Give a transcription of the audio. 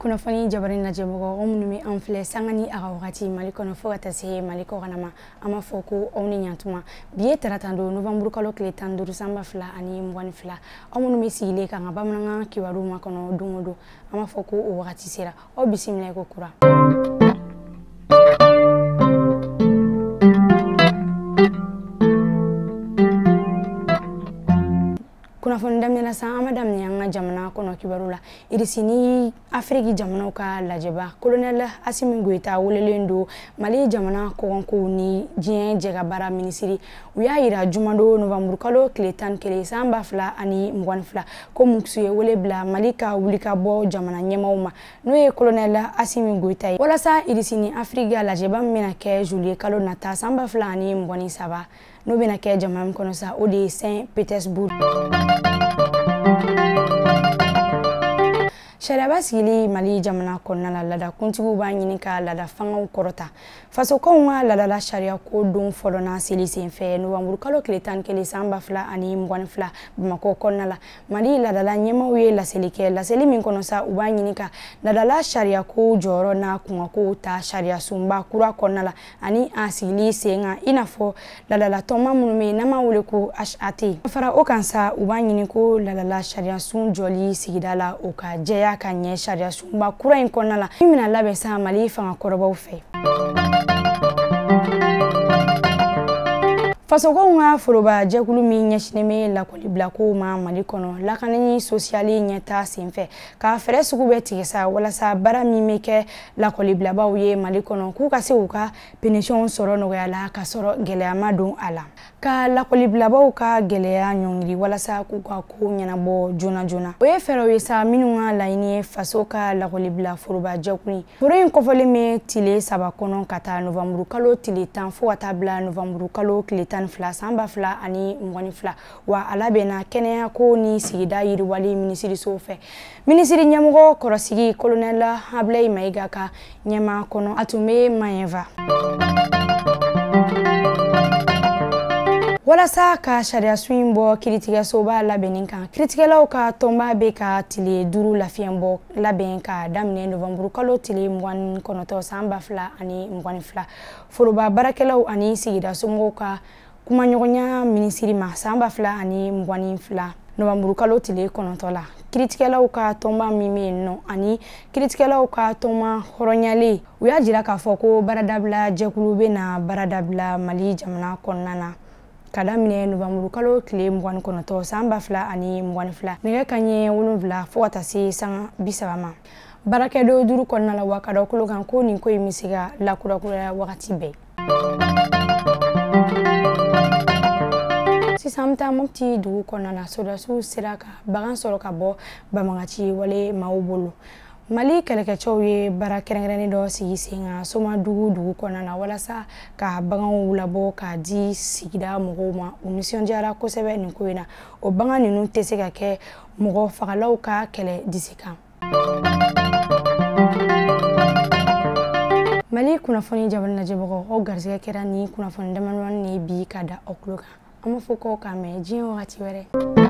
Kunnafoni jabaranin lajɛbagaw, aw minnu bɛ an filɛ sanga ni a ka wagati Mali kɔnɔ fo ka taa se Mali kɔkan ma, an b'a fɔ ko aw ni ɲantuma. Bi ye tarata don, novembre kalo tile 15 san 2022. Aw minnu bɛ sigilen k'an ka bamanankan kibaru makɔnɔ don o don, an b'a fɔ ko o wagati sera. Aw bisimila ko kura. Kunnafoni daminɛ san, an ma daminɛ an ka jamana kɔnɔ kibaru la. Irisi ni Afiriki jamanaw ka lajɛba, Colonel Assimi Goïta welelen don Mali jamana kɔkankow ni diɲɛ jɛkabaara minisiri. U y'a yira jumadon novembre kalo tile 11 san 2022 ko Musu ye wele bila Mali ka wulikabɔ jamana ɲɛmaaw ma, n'o ye Colonel Assimi Goïta ye, walasa Irisi ni Afiriki ka lajɛba min bɛna kɛ juillet kalo nata san 2023, n'o bɛna kɛ jamana min kɔnɔ sa, o de ye Saint-Pétersbourg. Sariyaba sigili Mali jamana kɔnɔna la, laada kuntigiw b'a ɲini ka laada fangaw kɔrɔta. Fasokanw ka laadala sariya ko don fɔlɔ n'a seli senfɛ novembre kalo tile 11 san 2022 Bamakɔ kɔnɔna la, Mali laadala ɲɛmaaw ye laseli kɛ. Laseli min kɔnɔ sa, u b'a ɲini ka laadala sariya ko jɔyɔrɔ n'a kunkankow ta sariya sunba kura kɔnɔna la ani a sigili sen kan, i n'a fɔ laadala tɔnba minnu bɛ yen n'an b'a wele ko HAT. Fara o kan sa, u b'a ɲini ko laadala sariya sun jɔli sigida la, o ka jɛya ka ɲɛ sariya sunba kura in kɔnɔna la min bɛna labɛn sa Mali fangakɔrɔbaw fɛ. Fasokanw ka foroba jɛkulu min ɲɛsinnen bɛ lakɔlibilakow ma Mali kɔnɔ, lakanani sosiyali ɲɛtaa senfɛ, ka fɛɛrɛ sugu bɛɛ tigɛ sa walasa baara min bɛ kɛ lakɔlibilabaw ye Mali kɔnɔ, k'u ka se k'u ka penisiyɔn sɔrɔ nɔgɔya la ka sɔrɔ gɛlɛya ma don a la, ka lakɔlibilabaw ka gɛlɛya ɲɔngiri walasa k'u ka ko ɲɛnabɔ joona joona. O ye fɛɛrɛw ye sa minnu ka laɲini ye faso ka lakɔlibila foroba jɛkulu. Foro in kɔfɔlen bɛ tile 3 kɔnɔ ka taa novembre kalo tile 10 fo ka taa bila novembre kalo tile 12 san 2022, wa a labɛnna kɛnɛya ko ni sigida yiriwali minisiriso fɛ. Minisiri ɲɛmɔgɔ kɔrɔsigi Colonel Ablaye Maïga ka ɲɛmaa kɔnɔ, a tun bɛ Maɲɛva. Walasa ka sariya sun in bɔ kiiritigɛsoba labɛnni kan, kiiritigɛlaw ka tɔnba bɛ ka tile 5 lafiɲɛ bɔ labɛn ka daminɛ novembre kalo tile 29 san 2022. Foroba baarakɛlaw ani sigida somɔgɔw ka kumaɲɔgɔnya minisiri ma san 2022 novembre kalo tile 9 la. Kiiritigɛlaw ka tɔnba min bɛ yen nɔ ani kiiritigɛlaw ka tɔnba hɔrɔnyalen, u y'a jira k'a fɔ ko baaradabila jɛkulu bɛna baaradabila Mali jamana kɔnɔna na ka daminɛ novembre kalo tile 29 san 2022 nɛgɛ kanɲɛ 7 fo ka taa se sanga 30 ma. Baarakɛdon 5 kɔnɔna la, wa ka da kolo kan ko nin ko in bɛ se ka lakurakuraya wagati bɛɛ. Sisan an bɛ taa Mopti dugu kɔnɔna na, sɔrɔdasiw sera ka bagan sɔrɔ ka bɔ banbagaci wale maaw bolo. Mali kɛlɛkɛcɛw ye baara kɛrɛnkɛrɛnnen dɔ sigi sen kan Somadugu dugu kɔnɔna na walasa ka baganw labɔ k'a di sigida mɔgɔw ma. U nisɔndiyara kosɛbɛ nin ko in na. O bagan ninnu tɛ se ka kɛ mɔgɔ fagalaw ka kɛlɛ disi kan. Mali kunnafoni jabaranin lajɛbagaw, aw garisɛgɛ kɛra ni kunnafoni damadɔni ye bi ka da aw tulo kan. An b'a fɔ k'aw k'an mɛn diɲɛ wagati wɛrɛ.